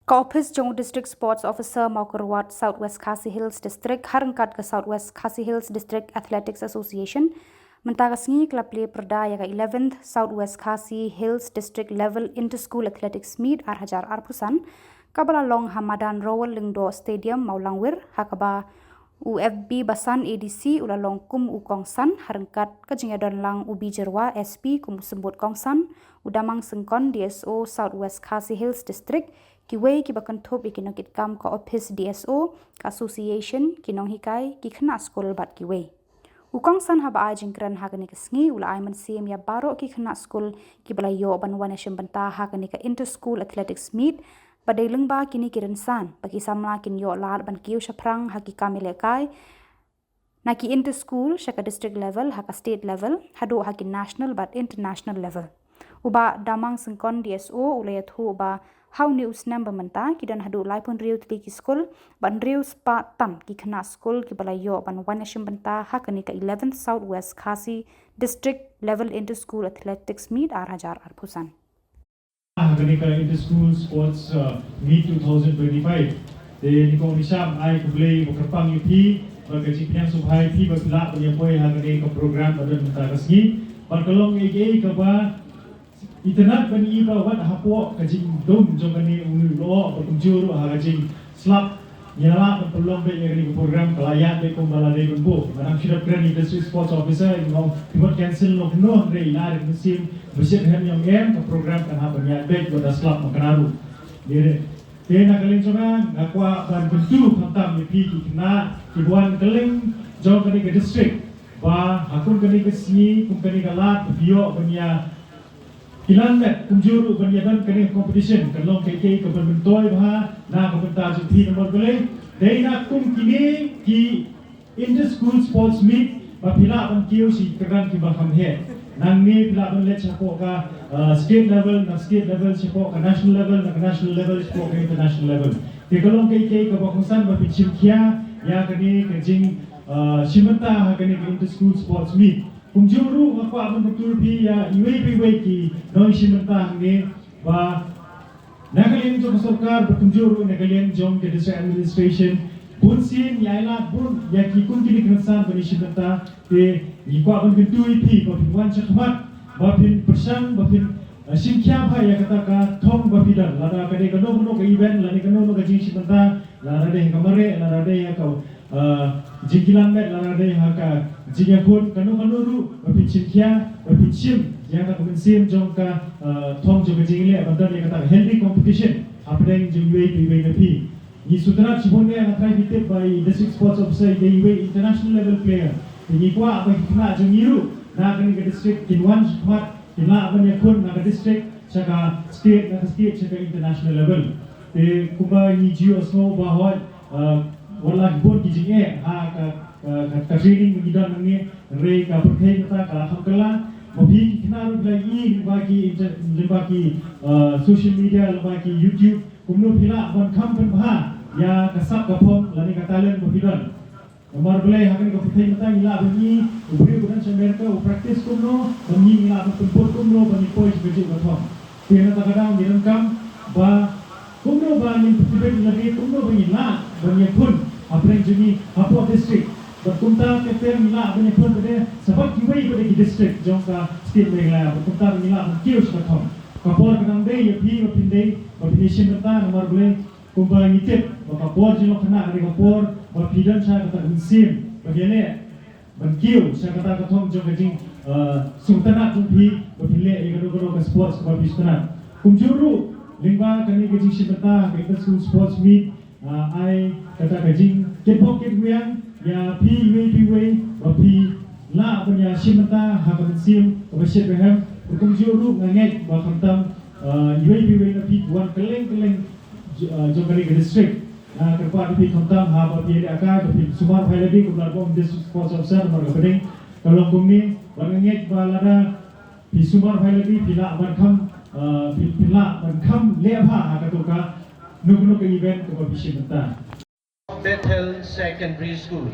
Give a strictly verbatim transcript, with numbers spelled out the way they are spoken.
Ka ophis jong u District Sports Officer Mawkyrwat, South West Khasi Hills District, ha ryngkat ka South West Khasi Hills District Athletics Association, mynta ka sngi ka la plie pyrda ïa ka eleventh South West Khasi Hills District Level Inter-School Athletics Meet ar hajar arphew san, kaba la long ha madan Rowell Lyngdoh Stadium, Mawlangwir, ha kaba u F B Basan, A D C, u la long kum u kongsan, ha ryngkat ka jingïadon lang u B Jyrwa, S P, kum u symbud kongsan, u Damang Syngkon, D S O South West Khasi Hills District, kiwei kiba kynthup ïa ki nongkitkam ka ophis D S O, ka association, ki nonghikai, ki khynnah skul bad kiwei. U kongsan haba ai jingkren ha kane ka sngi u la ai mynsiem ïa baroh ki khynnah skul kiba la ïoh ban wan ïashim bynta ha kane ka Inter-School Athletics Meet, ba dei lyngba kine ki rynsan ba ki samla kin ïoh lad ban kiew shaphrang ha ki kam ïalehkai na ki inter-school sha ka district level, ha ka state level, haduh ha ki national bad international level. U Bah Damang Syngkon, D S O, u la ïathuh ba ha une u snem ba mynta ki don haduh laiphew hynriew tylli ki skul bad hynriew spah tam ki khynnah skul kiba la ïoh ban wan ïashim bynta ha kane ka eleventh South West Khasi District Level Inter-School Athletics Meet ar hajar arphew san. Ha kane ka Inter-School Sports, uh, Meet two thousand twenty-five. Te nyngkong nyngshap ai khublei ba kyrpang ïa phi bad ka jingpynïaid sngewbha ïa phi ba phi lah ban ïa poi ha kane ka program ba don mynta ka sngi. Bad ka long kaei kaei kaba itynnad ban ïohi ba wat hapoh ka jingdum jong kane u lyoh ba kumjuh ruh ha ka jingslap ngi la lah ban pynlong beit ïa kane ka program, ka la ïaid beit kumba la dei ban buh. Nga dang shu dep kren ïa u District Sports Officer, ïa u, phi mut cancel noh kumno, hynrei i la dei mynsiem ba shit hem ïong em, ka program kan hap ban ïaid beit wat da slap man kane ruh. Te na ka liang jong nga, nga kwah ban kyntu khamtam ïa phi ki khynnah kiba wan kylleng jong kane ka district, ba ha kum kane ka sngi, kum kane ka lad, ba phi ïoh ban ïa kilan met kumjuh ruh ban ïa don kane ka competition, kan long kaei kaei kaba myntoi bha na ka bynta jong phi. Namar balei? Dei na kum kine ki Inter-School Sports Meet ba phi lah ban kiew sha ki kyrdan kiba kham heh. Nangne phi lah ban leit shapoh ka, uh, state level, na state level shapoh ka national level, na ka national level shapoh ka international level. Te ka long kaei kaei kaba kongsan ba phin shim khia ïa kane ka jing, uh, shim bynta ha kane ka Inter-School Sports Meet. Kumjuh ruh nga kwah ban kyntu ïa phi ïa iwei pa iwei ki nongshim bynta hangne ba na ka liang jong ka sorkar bad kumjuh ruh na ka liang jong ka district administration, bun sien ngi ailad bun ïa ki kum kine ki rynsan ban ïashim bynta. Te ngi kwah ban kyntu ïa phi ba phin wan shakhmat ba phin pyrshang ba phin, eh, shim khia bha ïa kata ka thong ba phi don, lada ka dei kano kano ka event, lada kano kano ka jingshim bynta, lada dei ha ka mareh, lada dei ha ka, uh, jingkilan met, lada dei ha ka jingïakhun, kano kano ruh ba phin shim khia, ba phin shim ïa kata ka mynsiem jong ka, uh, thong jong ka jingïaleh, ban don ïa kata ka healthy competition hapdeng jong iwei pa iwei na phi. Ngi sngewtynnat shibun, nga tharai phi tip ba i District Sports Officer i dei iwei international level player. Te ngi kwah ba ki khynnah jong ngi ruh na kane ka district kin wan shakhmat, kin lah ban ïakhun na ka district sha ka state, na ka state sha ka international level. Te kumba ngi ju ïohsngew ba hooid, uh, wat la ki bun ki jingeh ha ka, ka, ka, ka training ba ngi don nangne, hynrei ka pyrthei mynta ka la kham kylla. Ma phi ki khynnah ruh phi la ïohi lyngba ki inter-, lyngba ki, uh, social media, lyngba ki YouTube, kumno phi lah ban kham pynbha ïa ka sap ka phong lane ka talent ba phi don. Namar balei, ha kane ka pyrthei mynta ngi lah ban ïohi u briew ba don sha America u practice kumno, ba ngi, ngi lah ban pynput kumno ba ngin poi sha kajuh ka thong. Te na kata ka daw ngi donkam ba kumno ba ngin pynput ïa lade, kumno ba ngin lah ban ïakhun hapdeng jong ngi hapoh district. Bad kumta ter ter ngi lah ban ïakhun pat de sa bad kiwei pat de ki district jong ka state Meghalaya. Bad kumta ngi lah ban kiew sha ka thong. Ka por ka dang dei ïa phi ba phin dei, ba phin ïashim bynta, namar balei, kumba ngi tip ba ka por jinglong khynnah ka dei ka por ba phi don sha kata ka mynsiem ban ïaleh, ban kiew sha kata ka thong jong ka jing, uh, sngewtynnat jong phi, ba phin leh ïa kano kano ka sports kaba phi sngewtynnat. Kumjuh ruh lyngba kane ka jingshim bynta ka Inter-School Sports Meet, uh, ai kata ka jingkitbok kitrwiang ïa phi iwei pa iwei ba phi lah ban ïashim bynta ha ka mynsiem kaba shit ba hem. Kumjuh ruh nga ngeit ba khamtam, uh, iwei pa iwei na phi ki wan kylleng kylleng j-, uh, jong kane ka district. Nga kyrpad ïa phi khamtam haba phi ïalehkai ba phin sumar bha ïa lade, kumba la ong u District Sports Officer, namar ka pdeng ka long kumne. Bad nga ngeit ba lada phi sumar bha ïa lade phi lah ban kham, uh, phi, phi lah ban kham leh bha ha kato kano kano ka event kaba phi shim bynta. Bethel Secondary School.